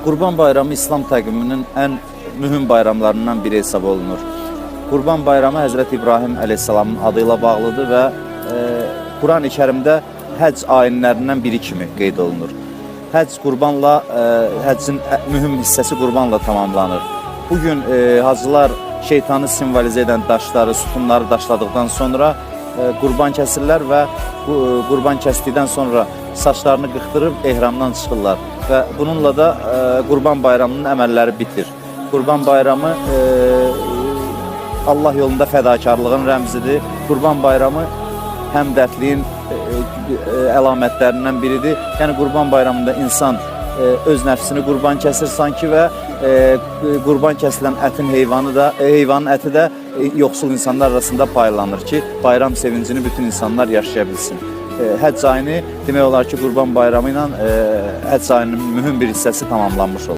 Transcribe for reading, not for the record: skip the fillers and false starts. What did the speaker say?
Qurban Bayramı İslam təqviminin ən mühüm bayramlarından biri hesab olunur. Qurban Bayramı Həzrət İbrahim əleyhissalamın adı ilə bağlıdır və Quran-ı Kərimdə həcc ayinlərindən biri kimi qeyd olunur. Həcc qurbanla, həccin mühüm hissəsi qurbanla tamamlanır. Bu gün hacılar şeytanı simvolizə edən daşları, sütunları daşladıqdan sonra qurban kəsirlər və qurban kəsdikdən sonra saçlarını qıxdırıb ehramdan çıxırlar və bununla da Qurban Bayramının əməlləri bitir. Qurban Bayramı Allah yolunda fədakarlığın rəmzidir. Qurban Bayramı həmdərdliyin əlamətlərindən biridir. Yəni Qurban Bayramında insan öz nəfsini qurban kəsir sanki və qurban kəsilən ətin heyvanı da heyvanın əti də yoxsul insanlar arasında paylanır ki, bayram sevincini bütün insanlar yaşaya bilsin. Həcc ayını demək olar ki, Qurban Bayramı ilə həcc ayının mühüm bir hissəsi tamamlanmış olur.